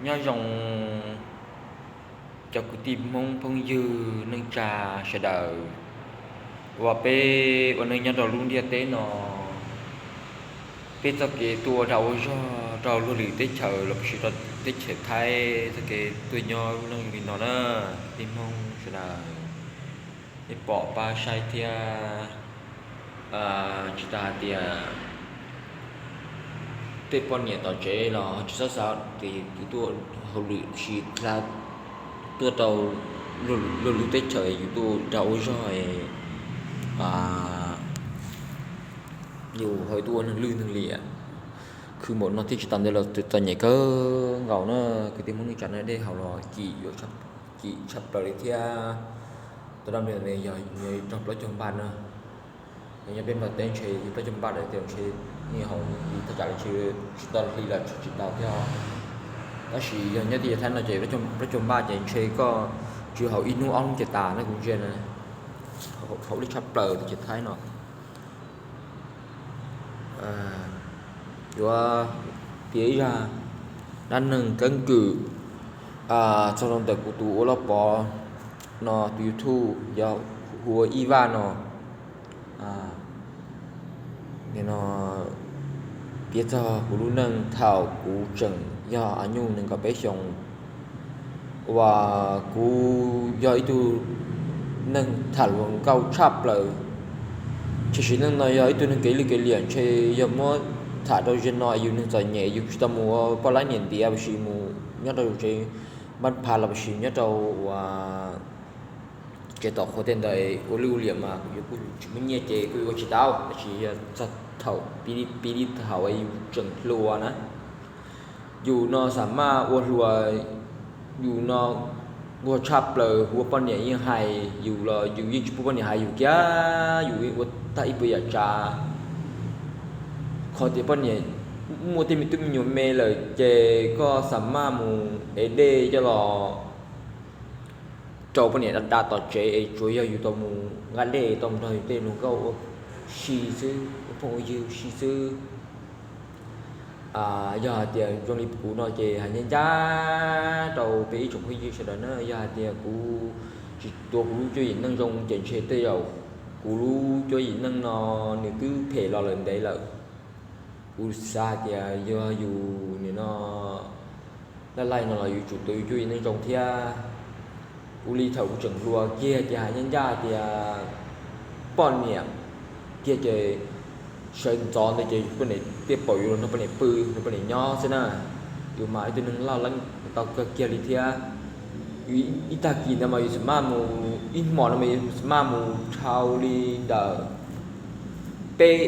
Nyob zoo cov kwv tij Hmoob phooj ywg neej tsa sawv daws, uas peb ua neej nyob rau lub ntiaj teb no, peb txoj kev tuaj ua dag ua zog rau luag lwm teb chaws los sis rau teb chaws Thaib txoj kev tuaj nyob lub neej li no na, kwv tij Hmoob sawv daws, nej pom pab saib thiab. Tsis tas hais tias tej poj niam tom tsev los tsis txhob xav tias yus tuaj hauj lwm sis tuaj rau luag lwm teb chaws yus tuaj dag ua zog, yus ho tuaj ua neeg lwj neeg liam, khwv npaum no thiab tsis tas ntawd los txom nyem kawg nkaus na. Kwv tij Hmoob neej tsa na, dej haus los kim yuav, kim tshaj plaws li thiab. Tau dab li yog nws rau plaub caug npaj na, nyob peb npaj teb ntshe plaub caug npaj lawm tias ntshe yeej haus li thaj tsam li ntshe tsis tau hli los tsis tau thiab. Tab sis yog nyob teb chaws Thaib no ces plaub caug npaj ces ntshe koj tsis haus ib hnub ob hnub ces tas na kuv ntsia na, haus lwj tshaj plaws teb chaws Thaib no. Yuav piav ib zaj dab neeg keeb kwm txog rau ntawm kuv tus ua loj pov no, tus YouTube yog hu ua Ib Vaj no. Nim no piav txog kuv lub neej thaum kuv tseem yog a nyuj nees nkaum peb xyoos, uas kuv yog ib tug neeg tham hluas nkauj tshaj plaws. Tam sim neej no yog ib tug neeg kev lwj kev liam, ntshe yog muab tham rau zaum no yus neeg txom nyem, yus tsis tau mus ua poj laib niam ntiav, tab sis mus nyob rau tsev npab phav los sis nyob rau uas tsev tom qhua tej ntawd ua lwj ua liam mas kuv yuav kuj tsis muaj nyiaj ces kuj yuav ua tsis tau, tab sis yog txog thaum piv li thaum yus tseem hluas na, yus no xam maj ua hluas, yus no nquag tshaj plaws, hu ua poj niam yeej hais yus los yus yeej tsis pub poj niam hais yus kiag, yus yeej ua tag ib puas yam tsav. Qhov tias poj niam muaj tej me tub me nyuam me lawm ces koj xam maj mus ev dej coj los rau poj niam da da tom tsev es tsuas yog yus tau mus nqa dej, tau mus nrog yus tej hluas nkauj ua si xwb, ua phooj ua ywg si xwb. Yog hais tias zoo li kuv no ces hais ncaj ncaj rau peb ib tsoom phooj ywg sawv daws na, yog hais tias kuv tsis tuav kuv lub cuab yim neej zoo ces ntshe tej zaum kuv lub cuab yim neej no nws twb phem los lawm ntev lawm. Kuv xav hais tias yog yus nim no laj laij no los yuav tsum tuav yus cuab yim neej zoo thiab. Kuv li thaum kuv tseem hluas kiag ces hais ncaj ncaj tias poj niam kiag ces sawv ntxov ntawd ces poj niam thiaj pom yus los nrog poj niam pw, nrog poj niam nyob xwb na. Yus mas ib tug neeg laj leeb tau kawg kiag li thiab. Yus ib tag kis ntawd mas yus xam maj mus, ib hmos no mas yus xam maj mus dhau li ntawm peb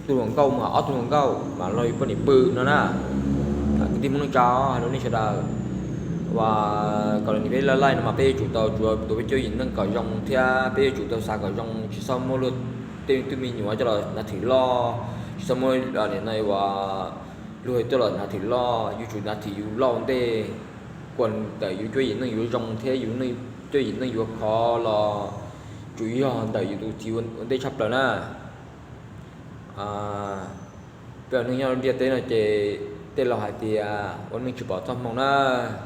tug hluas nkauj mas ob tug hluas nkauj mas los yus poj niam pw no na. Kwv tij Hmoob neej tsa, hais rau nej sawv daws, uas kom los nim peb laj laij no mas peb yuav tsum tau tsuav tuav peb cuab yim neej kom zoo thiab peb yuav tsum tau xav kom zoo, tsis txhob muab luag tej tub me nyuam coj los hnav thwm loj, tsis txhob muab nim no uas luag tuaj los hnav thwm loj, yuav tsum hnav thwm yus loj ua ntej, kuas ntawm yus cuab yim neej yuav zoo thiab yus cuab yim neej yuav khov los tsuas yog ntawm yus tus txiv ua ntej tshaj plaws na. Peb ua neej nyob ntiaj teb no ces tej laus hais tias ua neej tsis pom txoj hmoo na.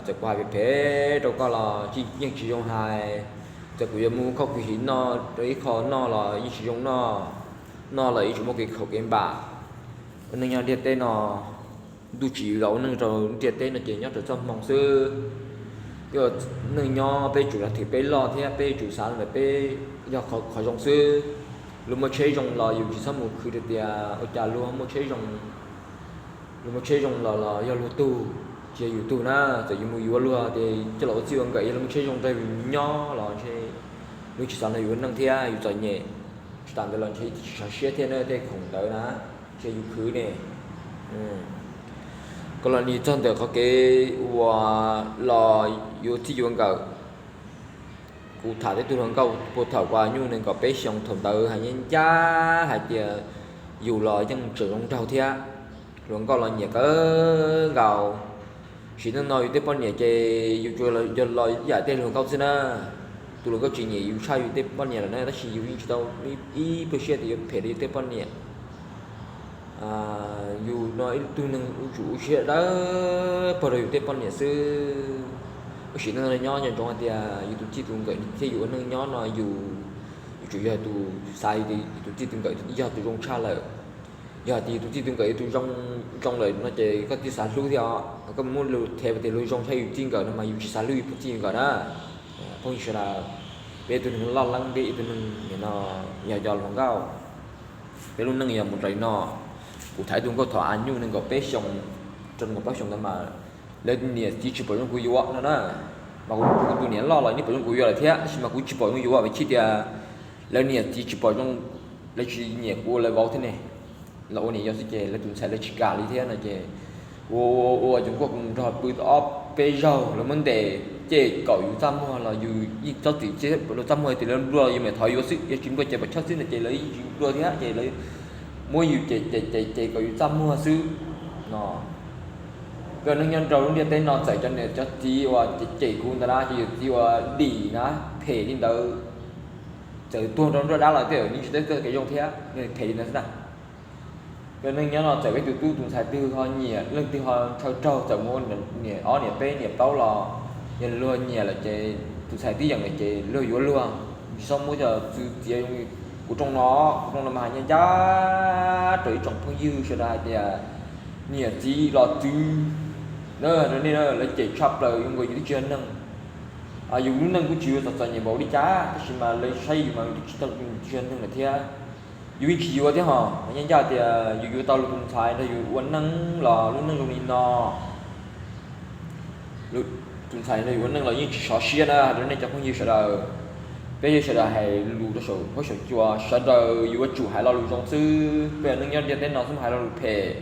Txawm kuv hais phem phem rau koj los yeej tsis zoo hais. Txawm kuv yuav mus khoj kwv hiv noj rau ib qho noj los yeej tsis zoo noj, noj los yuav tsum muaj kev khaum kev npam. Ua neej nyob ntiaj teb no ntuj tsim los ua neej rau ntiaj teb no ces nyob raws txoj hmoo xwb. Peb ua neej nyob peb tsum hnav thwm peb loj thiab peb tsum xav ntawm peb yog qhov zoo xwb. Luag muaj tsheb zoo los yus tsis txhob mus khwv tias ua cas luag muaj tsheb zoo. Luag muaj tsheb zoo los los yog luag tug, tsis yog yus tug na. Txawm yus mus yuav luag tias coj los ua txij ua nkawm, yog luag muaj tsheb zoo nrog yus nyob los ntshe luag tsis xav nrog yus ua neej thiab yus txom nyem. Tsis tas ntawd los ntshe tsis sov siab thiab na, tej khoom ntawd na, ntshe yus khwv ne. Koj los nim txog ntawm qhov kev uas los yuav txij yuav nkawm, kuv tham tej tug hluas nkauj puag thaum kuv nyuj nees nkaum peb xyoos, thaum ntawd hais ncaj ncaj hais tias yus los yeej tseem zoo nraug thiab, hluas nkauj los nyiam kawg nkaus. Sim neej no yus tej poj niam ces yus tsuas yog los yam tej hluas nkauj xwb na. Tus hluas nkauj tsis nyiam yus tshaj yus tej poj niam lawm na, tab sis yus yeej tsis tau ib pluag siab tias yuav phem rau yus tej poj niam. yus no ib tug neeg yuav tsum ua siab dawb paug rau yus tej poj niam xwb. Ua sim neej nyob nco ntsoov hais tias yus tus txij tus nkawm thiab yus ua neej nyob no yus yuav tsum yog tus xav yus tus txij tus nkawm yog tus zoo tshaj lawm. Yog tias yus tus txij tus nkawm yog tus zoo, zoo lawm no ces koj thiaj xav hlub thiab os. Koj muab lus them tias luag zoo tshaj yus txij nkawm no mas yus tsis xav hlub yus tus txij nkawm na. Phooj ywg sawv daws, peb ib tug neeg loj leeb, peb ib tug neeg no yog cov hluas nkauj, peb lub neej yog mus raws no. Kuv tham ib tug nkauj thaum av nyuj nees nkaum peb xyoos rau nees nkaum plaub xyoos ntawd mas lawv niam txiv tsis pom zoo kuv yuav no na. Mas kuv tus niam loj los yeej pom zoo kuv yuav lawm thiab, tab sis mas kuv tsis pom zoo yuav vim chiv tias lawv niam txiv tsis pom zoo, lawv tsis nyiam kuv ua lawv vauv thiab ne. Los ua niam yau xwb ces lawv tus ntxhais lawv tsis kam li thiab no ces ua ua ua ces kuj nrog pw ob peb zaug, lawv muab ntes ces kaum yus txaj muag los yus yeej txob txim thiab, lawv txaj muag tias lawv nplua yus mam thov yuav xwb, yog tsis nplua ces pom choj xwb no ces lawv yeej tsis nplua thiab ces lawv muab yus ces ces ces ces kaum yus txaj muag xwb no. Peb neej nyob rau lub ntiaj teb no txawm cov niam cov txiv uas cem kuv ntawd na, cov yawm txiv uas dim na, phem li ntawd, txawm tuag rau nruab dab los tej zaum yeej tsis tau kev zoo thiab, phem li ntawd xwb na. Peb neej nyob no txawm peb tus tub tus ntxhais twg ho nyiam leej twg ho ntshaw raug, txawm mus ua niam ob niam peb niam plaub los yog luag nyiam lawm ces tus ntxhais twb yeem lawm ces luag yuav luag, tsis txhob muab coj txwv txiav. Kuv rooj no, kuv rooj no mas hais ncaj ncaj rau ib tsoom phooj ywg sawv daws hais tias niam txiv los txwv na, rau nej lawv cem tshaj plaws yuav nkaus yus twb tsis yog neeg. Yus lub neej kuj tsis yuav txom txom nyem npaum li cas tab sis mas lawv saib yus mas yus twb tsis tau, yus tsis yog neeg lawm thiab. Yus yeej tsis yuav thiab hos, mas yeej ncaj tias yus yuav tau luag tus ntxhais nrog yus ua neej los lub neej zoo li no, tus ntxhais nrog yus ua neej los yeej tsis sov siab na rau nej cov phooj ywg sawv daws. Peb sawv daws hais lus rau saum huab saum cua sawv daws yuav tsum hais lo lus zoo xwb, peb neej nyob ntiaj teb no xwb mus hais lo lus phem.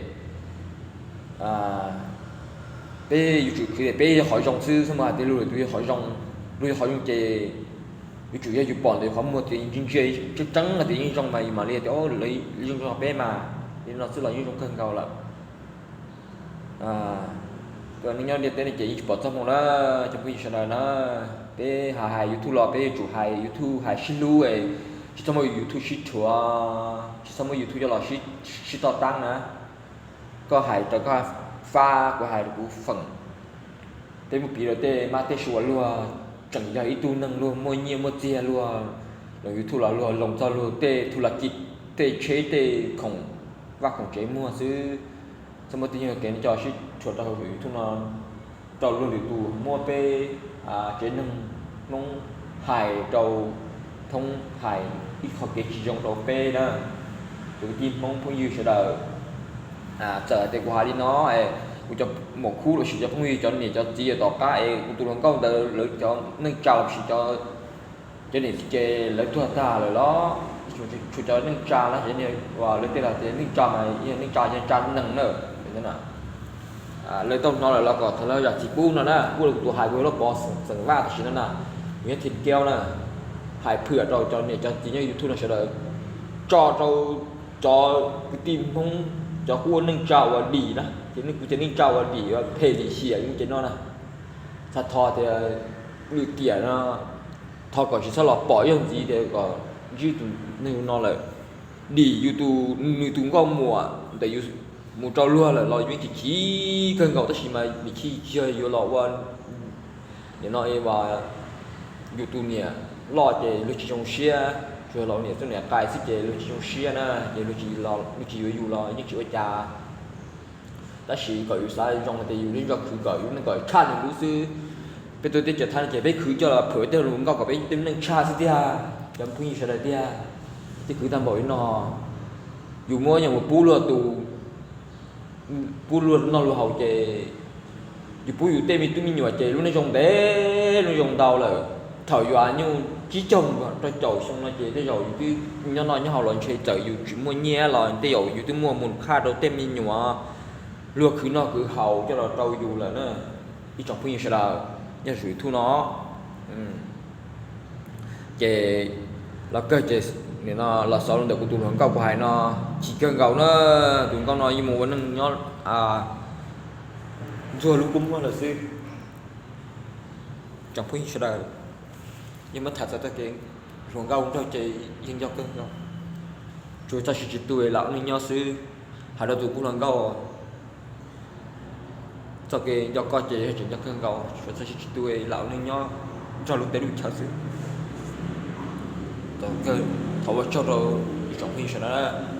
Peb yuav tsum khwv tias peb yog qhov zoo xwb, txhob mus hais tias luag tus yog qhov zoo. Luag yog qhov zoo ces yuav tsum yog yus pom ntawm qhov muag tias ntsia ntsia tseeb tseeb tias yeej zoo mas yus mam li tias lawv zoo zoo peb mas, li no xwb los yeej zoo kawg nkaus lawm. Neej nyob ntiaj teb no ces yeej tsis pom txoj hmoo na cov phooj ywg sawv daws na. Peb hais hais YouTube los peb yuav tsum hais YouTube hais sib hlub, tsis txhob muab YouTube sib rhuav, tsis txhob muab YouTube coj los sib toj tab na. Koj hais rau koj fab, kuv hais rau kuv feem. Peb muab piv rau tej mab tej suav, luag tseem yog ib tug neeg luag muaj nyiaj muaj txiag, luag los YouTube los luag loo txog luag tej thu la kij, tej tsheb tej khoom vaj khoom tsev muag xwb. Txhob muab tej yog kev no coj sib rhuav rau hauv YouTube no rau luag lwm tus muab peb tsev neeg Hmoob hais rau thoob, hais ib qho kev tsis zoo rau peb na. Cov kwv tij Hmoob phooj ywg sawv daws, txawm hais tias kuv hais li no, kuv cov muam khub los sis cov phooj ywg cov niam cov txiv tom qab es kuv tus hluas nkauj ntawd lawv cov neej tsa los sis cov niam txiv ces lawv tuag tag lawm los tshuav cov neej tsa na, lawv tej los tias neej tsa mas yog neej tsa, yog tsa neeg na. Lawv tau hnov lawm los kom thov lawv zam txim pub no na, pub rau kuv tus hais kuv yuav lub pov xeem Vaj tam sim no na, kuv nyob Thij Kiaub na. Hais phwm rau cov niam cov txiv nyob YouTube no sawv daws, tso rau cov kwv tij Hmoob cov kuj ua neej tsa uas dim na, ces nej kuv ces neej tsa uas dim uas phem lim hiam li ces no na. Txhais thov tias lwm tiam no thov kom tsis txhob los pom ib zaug ntxiv tias kom ntsib tus neeg no lawm. Dim yus tus, nws tus nkauj muam ntawm yus mus rau luag lawm los yeej chim chim kawg nkaus tab sis mas nim khib tsis yog yuav los ua nim no yus tus niam loj ces luag tsis zoo siab, tsuas los niam txoj niam qais xwb ces luag tsis zoo siab na, ces luag tsis yuav yus los yeej tsis ua cas. Tab sis kom yus xav zoo tias yus lub neej khwv kom yus neej kom tshaj nws lub xwb. Peb tuaj teb chaws Thaib no ces peb khwv coj los phwm tej hluas nkauj kom peb tej neej tshaj xwb tiag. Cov phooj ywg sawv daws tiag, tej khwv tag npaum li no, yus muab nyiaj mus pub luag tus, pub luag noj luag haus ces yus pub yus tej me tub me nyuam ces lub neej zoo ntev lub zoo ntau lawm. Thaum yus nyuj tsib caug rau caum xyoo no ces tej zaum yus twb nyob noj nyob haus los ntshe txawm yus tsis muaj nyiaj los tej zaum yus twb muaj mus qhaj rau tej me nyuam luag khwv noj khwv haus coj los rau yus lawm na. Ib tsoom phooj ywg sawv daws, nyob saum YouTube no ces los kawg ces nim no los xaus rau ntawm kuv tus hluas nkauj kuv hais no, chim kawg nkaus na. Tus nkauj no yeej mus ua neej nyob ntxuag lub kua muag lawm xwb. Tsoom phooj ywg sawv daws, yeej muab tham txog txoj kev hluas nkauj nraug ces yeej nco kawg nkaus. Tsuas txoj sia tsis tu los ua neej nyob xwb. Hais rau tus qub hluas nkauj, txoj kev nco koj ces yog tseem nco kawg nkaus, tsuas txog sib tsis tu lam ua neej nyob nrog luag tej lub chaw xwb. Thaum ua tsaug rau ib tsoom phooj ywg sawv daws.